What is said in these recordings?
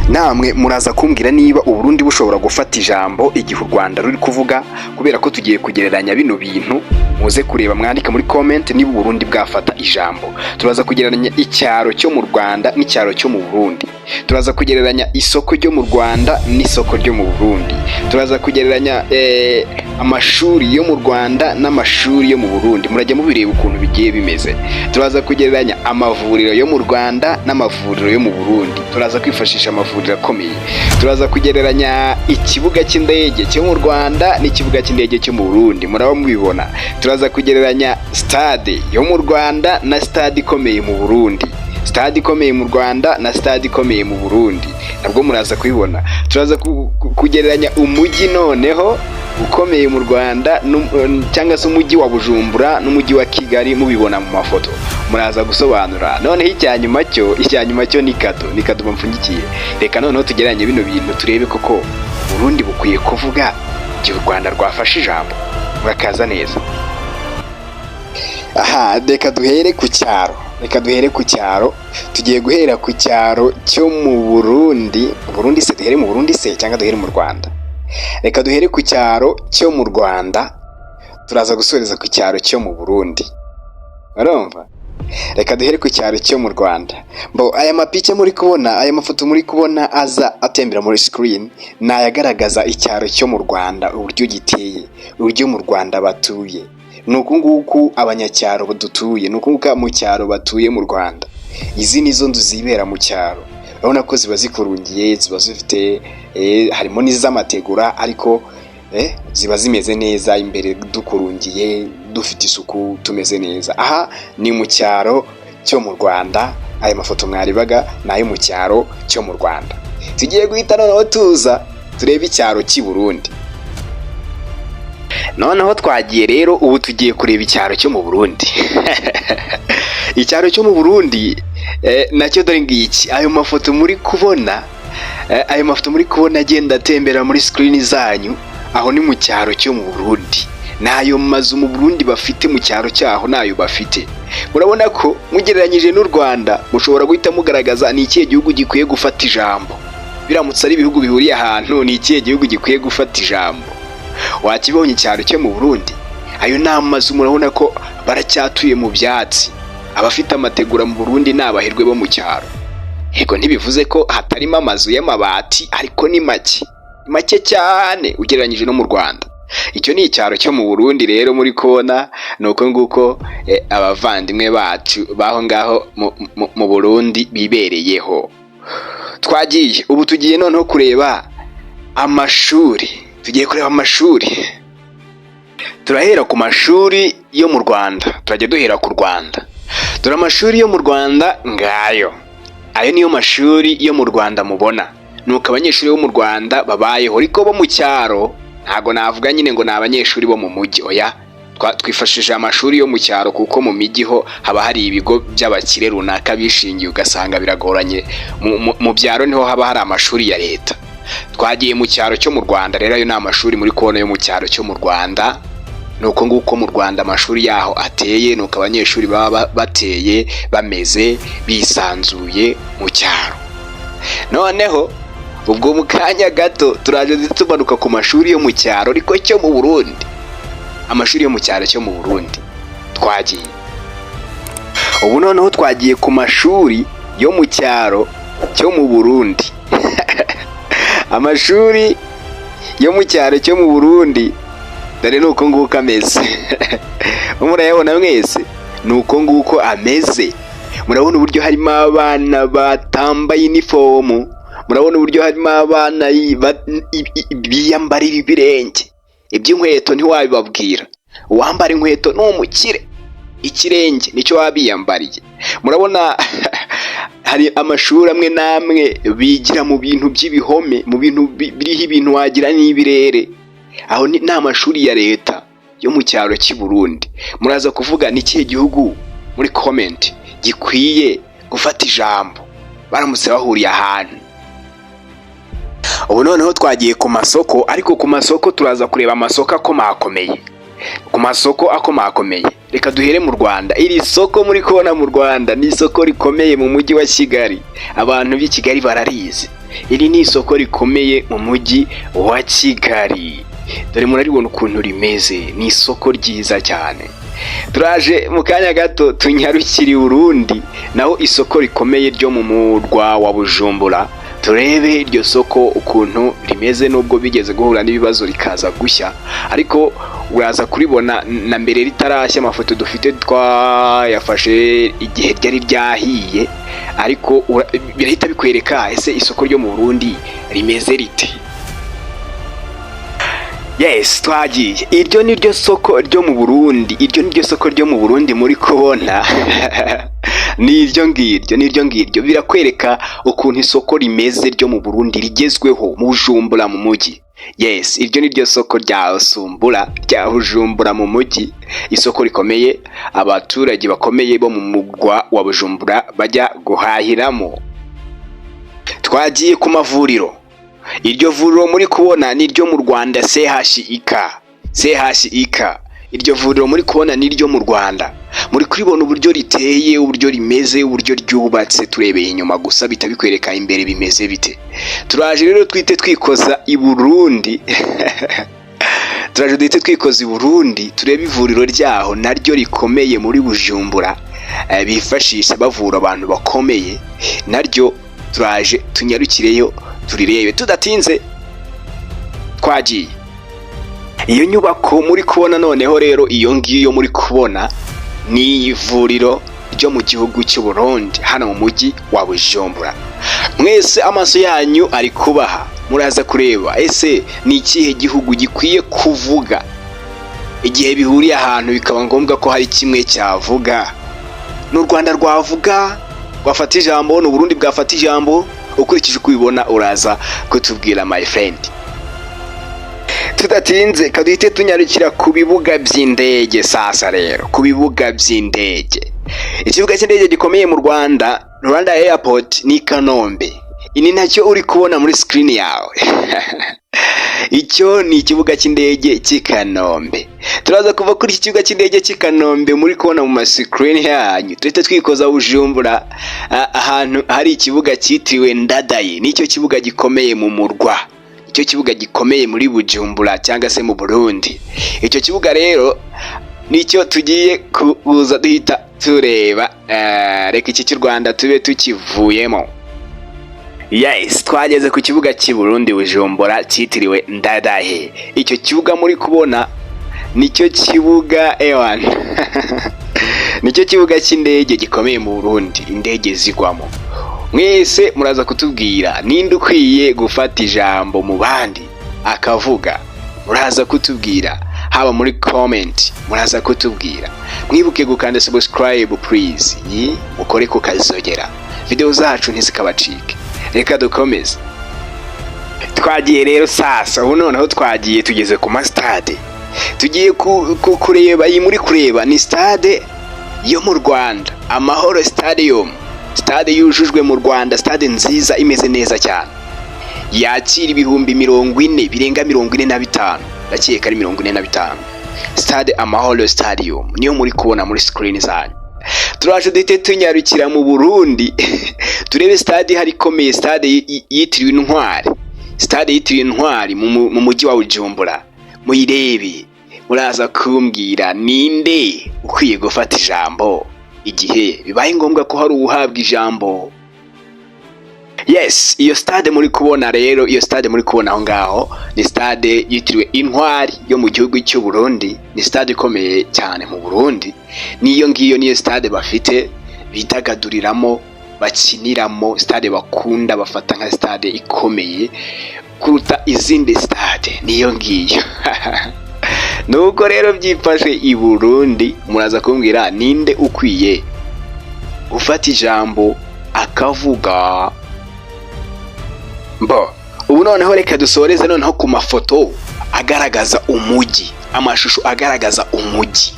Namwe muraza kumbwira niba Uburundi bushobora gufata ijambo igihe u Rwanda ruri kuvuga, kubera ko tugiye kugereranya bino bintu. Muze kureba, mwandika muri comment niba Uburundi bwafata ijambo. Turaza kugereranya icyaro cyo mu Rwanda n'icyaro cyo mu Burundi. Turaza kugereranya isoko ryo mu Rwanda n'isoko ryo mu Burundi. Turaza kugereranya amashuri yo mu Rwanda n'amashuri yo mu Burundi. Murajya mubireba ukuntu bigiye bimeze. Turaza kugereranya amavuriro yo mu Rwanda n'amavuriro yo mu Burundi. Turaza kwifashisha amavuriro akomeye. Turaza kugereranya ikibuga cy'indege cyo mu Rwanda n'ikibuga cy'indege cyo mu Burundi, muraba mubibona. Turaza kugereranya stade yo mu Rwanda na stade ikomeye mu Burundi, stade ikomeye mu Rwanda na stade ikomeye mu Burundi, nabwo muraza kubibona. Turaza kugereranya umujyi noneho ukomeye mu Rwanda cyangwa se umujyi wa Bujumbura n'umujyi wa Kigali, mubibona mu mafoto. Muraza gusobanura. Noneho icya nyuma cyo ni kado bamfungikiye. Reka noneho tugereranye bino bintu, turebe koko Burundi bukwiye kuvuga igihe u Rwanda rwafashe ijambo. Murakaza neza. Aha reka duhere ku cyaro, reka duhere ku cyaro. Tugiye guhera ku cyaro cyo mu Burundi. Burundi se? Duhere mu Burundi se cyangwa duhere mu Rwanda? Reka duhere ku cyaro cyo mu Rwanda, turaza gusoreza ku cyaro cyo mu Burundi. Urumva, reka duhere ku cyaro cyo mu Rwanda. Mbo aya mapica muri kubona, aya mafoto muri kubona aza atembera muri screen, ni ayagaragaza icyaro cyo mu Rwanda, uburyo giteye, uburyo mu Rwanda batuye. Ni uku nguku abanyacyaro dutuye, ni uku nguku mu cyaro batuye mu Rwanda. Izi ni zo nzu zibera mu cyaro. Urabona ko ziba zikurungiye, ziba zifite harimo n'iz'amategura, ariko ziba zimeze neza imbere, dukurungiye, dufite isuku, tumeze neza. Aha ni mu cyaro cyo mu Rwanda. Aya mafoto mwarebaga ni ayo mu cyaro cyo mu Rwanda. Tugiye guhita noneho tuza turebe icyaro cy'i Burundi. Noneho twagiye rero, ubu tugiye kureba icyaro cyo mu Burundi. Icyaro cyo mu Burundi nacyo dore ngiki. Ayo mafoto muri kubona agenda atembera muri screen zanyu, aho ni mu cyaro cyo mu Burundi. N'ayo mazu mu Burundi bafite mu cyaro cyaho nayo bafite. Murabona ko mugereranyije n'u Rwanda, mushobora guhita mugaragaza ni ikihe gihugu gikwiye gufata ijambo. Biramutse ari ibihugu bihuriye ahantu, ni ikihe gihugu gikwiye gufata ijambo? Wakibonye icyaro cyo mu Burundi? Ayo ni amazu, murabona ko baracyatuye mu byatsi. Abafite amategura mu Burundi ni abaherwe bo mu cyaro. Yego, ntibivuze ko hatarimo amazu y'amabati, ariko ni make, ni make cyane ugereranyije no mu Rwanda. Icyo ni icyaro cyo mu Burundi rero muri kubona. Ni uko nguko abavandimwe bacu b'aho ngaho mu Burundi bibereyeho. Twagiye, ubu tugiye noneho kureba amashuri. Tugiye kureba amashuri. Turahera ku mashuri yo mu Rwanda, turajya duhera ku Rwanda. Dore amashuri yo mu Rwanda ngayo. Ayo niyo mashuri yo mu Rwanda mubona. Nuko abanyeshuri bo mu Rwanda babayeho, ariko bo mu cyaro. Ntabwo navuga nyine ngo ni abanyeshuri bo mu mujyi, oya. Twifashishije amashuri yo mu cyaro, kuko mu mijyi ho haba hari ibigo by'abakire runaka bishingiye, ugasanga biragoranye. Mu byaro niho haba hari amashuri ya leta. Twagiye mu cyaro cyo mu Rwanda rero. Ayo ni amashuri muri kubona yo mu cyaro cyo mu Rwanda. Ni uko nguko mu Rwanda amashuri yaho ateye, ni uko abanyeshuri baba bateye, bameze bisanzuye mu cyaro. Noneho ubwo mu kanya gato turaje tumanuka ku mashuri yo mu cyaro ariko cyo mu Burundi, amashuri yo mu cyaro cyo mu Burundi. Twagiye ubu, noneho twagiye ku mashuri yo mu cyaro cyo mu Burundi. Amashuri yo mu cyaro cyo mu Burundi dore ni uko nguko ameze. Murayabona mwese, ni uko nguko ameze. Murabona uburyo harimo abana batambaye inifomu. Murabona uburyo harimo abana biyambarira ibirenge. Iby'inkweto ntiwabibabwira, uwambara inkweto ni umukire, ikirenge nicyo waba biyambariye. Murabona hari amashuri amwe n'amwe bigira mu bintu by'ibihome, mu bintu biriho ibintu wagira n'ibirere. Aho ni amashuri ya leta yo mu cyaro cy'i Burundi. Muraza kuvuga ni ikihe gihugu muri comment gikwiye gufata ijambo baramutse bahuriye ahantu. Ubu noneho twagiye ku masoko, ariko ku masoko turaza kureba amasoko akomakomeye. Ku masoko akomakomeye. Reka duhere mu Rwanda. Iri soko muri kubona mu Rwanda ni isoko rikomeye mu mujyi wa Kigali. Abantu b'i Kigali bararizi. Iri ni isoko rikomeye mu mujyi wa Kigali. Dore muraribona ukuntu rimeze, ni isoko ryiza cyane. Turaje mu kanya gato tunyarukire i Burundi, naho isoko rikomeye ryo mu murwa wa Bujumbura. Turebe iryo soko ukuntu rimeze, nubwo bigeze guhura n'ibibazo rikaza gushya, ariko uraza kuribona na mbere ritarashya. Amafoto dufite twayafashe igihe ryari ryahiye, ariko birahita bikwereka ese isoko ryo mu Burundi rimeze rite. Yes, twagiye. Iryo ni ryo soko ryo mu Burundi. Iryo ni ryo soko ryo mu Burundi muri kubona. Ni iryo ngiryo, ni iryo ngiryo. Birakwereka ukuntu isoko rimeze ryo mu Burundi rigezweho mu Bujumbura mu mujyi. Yes, iryo ni ryo soko rya Sumbura, rya Bujumbura mu mujyi, isoko rikomeye abaturage bakomeye bo mu murwa wa Bujumbura bajya guhahiramo. Twagiye ku mavuriro. Iryo vuriro muri kubona ni iryo mu Rwanda, CHUK, CHUK. Iryo vuriro muri kubona ni iryo mu Rwanda. Muri kuribona uburyo riteye, uburyo rimeze, uburyo ryubatse. Turebeye inyuma gusa bita bikwereka imbere bimeze bite. Turaje rero twite twikoza i Burundi. Turaje duhite twikoza i Burundi, turebe ivuriro ryaho naryo rikomeye muri Bujumbura, bifashisha bavura abantu bakomeye. Naryo turaje tunyarukireyo turirebe tudatinze. Twagiye. Iyo nyubako muri kubona noneho rero, iyo ngiyo muri kubona ni ivuriro ryo mu gihugu cy'u Burundi, hano mu mujyi wa Bujumbura. Mwese amaso yanyu ari kubaha, muraza kureba ese ni ikihe gihugu gikwiye kuvuga igihe bihuriye ahantu bikaba ngombwa ko hari kimwe cyavuga. Ni u Rwanda rwavuga, rwafata ijambo? Ni Uburundi bwafata ijambo? Ukurikije uko ubibona, uraza kutubwira, my friend. Tudatinze, kaduhite tunyarukira ku bibuga by'indege. Sasa rero ku bibuga by'indege, ikibuga cy'indege gikomeye mu Rwanda, Rwanda Airport, ni Kanombe. Ini nacyo uri kubona muri screen yawe, icyo ni ikibuga cy'indege cy'i Kanombe. Turaza kuva kuri iki kibuga cy'indege cy'i Kanombe muri kubona mu masikirini yanyu, tuhita twikoza Bujumbura, ahantu hari ikibuga cyitiriwe Ndadaye. Nicyo kibuga gikomeye mu murwa, icyo kibuga gikomeye muri Bujumbura cyangwa se mu Burundi. Icyo kibuga rero nicyo tugiye kuza duhita tureba. Reka iki cy'u Rwanda tube tukivuyemo. Yes, twageze ku kibuga cy'i Burundi, Bujumbura, cyitiriwe Ndadaye. Icyo kibuga muri kubona nicyo kibuga, ewan, nicyo kibuga cy'indege gikomeye mu Burundi, indege zigwamo. Mwese muraza kutubwira ninde ukwiye gufata ijambo mu bandi akavuga. Muraza kutubwira haba muri comment, muraza kutubwira. Mwibuke gukanda subscribe please, mukore ku kazogera, video zacu ntizikabacike. Reka dukomeze. Twagiye rero sasa, ubu noneho twagiye, tugeze ku masitade. Tugiye kureba iyi muri kureba ni stade yo mu Rwanda, Amahoro Stadium, stade yujujwe mu Rwanda, stade nziza imeze neza cyane, yakira 40,000 birenga 45, ndakeka ari 45. Stade Amahoro Stadium niyo muri kubona muri screen zanyu. Turaje duhite tunyarukira mu Burundi, turebe stade ihari ikomeye, stade yitiriwe Intwari, stade yitiriwe Intwari mu mujyi wa Bujumbura. Muyirebe, muraza kumbwira ninde ukwiye gufata ijambo igihe bibaye ngombwa ko hari uwuhabwa ijambo. Yes, iyo stade muri kubona rero, iyo stade muri kubona aho ngaho ni stade yitiriwe Intwari yo mu gihugu cy'u Burundi. Ni stade ikomeye cyane mu Burundi. Niyo ngiyo, niyo stade bafite bidagaduriramo, bakiniramo, stade bakunda, bafata nka stade ikomeye kuruta izindi stade, niyo ngiyo. Nuko rero byifashe i Burundi. Muraza kumbwira ninde ukwiye gufata ijambo akavuga. Mbo ubu noneho reka dusoreze noneho ku mafoto agaragaza umujyi, amashusho agaragaza umujyi.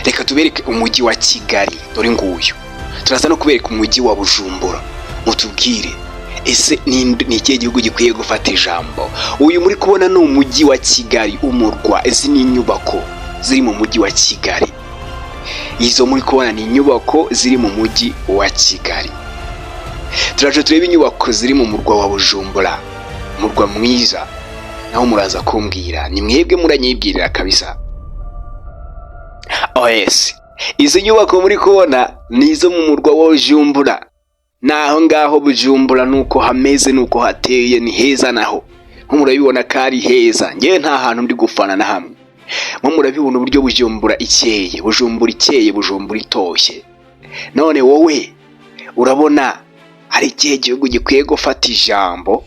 Reka tubereke umujyi wa Kigali, dore nguyu. Turaza no kubereka umujyi wa Bujumbura, mutubwire ese ni ikihe gihugu gikwiye gufata ijambo. Uyu muri kubona ni umujyi wa Kigali, umurwa. Izi ni inyubako ziri mu mujyi wa Kigali. Izo muri kubona ni inyubako ziri mu mujyi wa Kigali. Turaje turebe inyubako ziri mu murwa wa Bujumbura, umurwa mwiza. Naho muraza kumbwira, ni mwebwe muranyibwirira kabisa. Oh yes, izi nyubako muri kubona ni izo mu murwa wa Bujumbura. Naho ngaho Bujumbura nuko hameze, nuko hateye, ni heza naho. Nko murabibona ko ari heza. Ngewe nta hantu ndi gufana na hamwe. Nko murabibona uburyo Bujumbura ikeye, Bujumbura ikeye, Bujumbura itoshye. None wowe urabona ari ikihe gihugu gikwiye gufata ijambo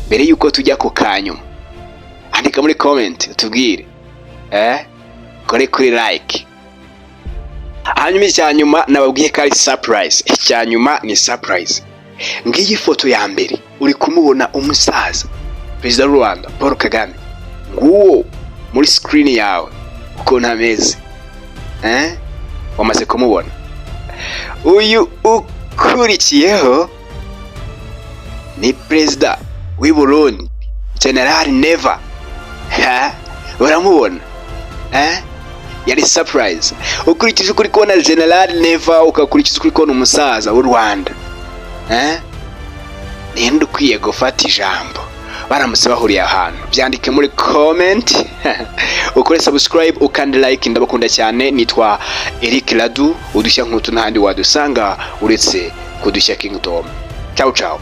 mbere y'uko tujya ku kanyuma? Andika muri comment utubwire, kore kuri like. Hanyuma icya nyuma nababwiye ko ari surprise. Icya nyuma ni surprise. Ngiyi foto ya mbere, uri kumubona umusaza Perezida w'u Rwanda Paul Kagame, nguwo muri screen yawe ukuntu ameze. Wamaze kumubona. Uyu ukurikiyeho ni Perezida w'i Burundi, General Neva. Ha, uramubona? Yari surprise. Ukurikije uko uri kubona General Neva, ukakurikiza uko uri kubona umusaza w'u Rwanda, ninde ukwiye gufata ijambo baramutse bahuriye ahantu? Byandike muri comment, ukore subscribe, ukandi like. Ndabakunda cyane. Nitwa Eric Radu. Udushya nk'utu n'ahandi wadusanga uretse Kudushya Kingdom. Ciao ciao.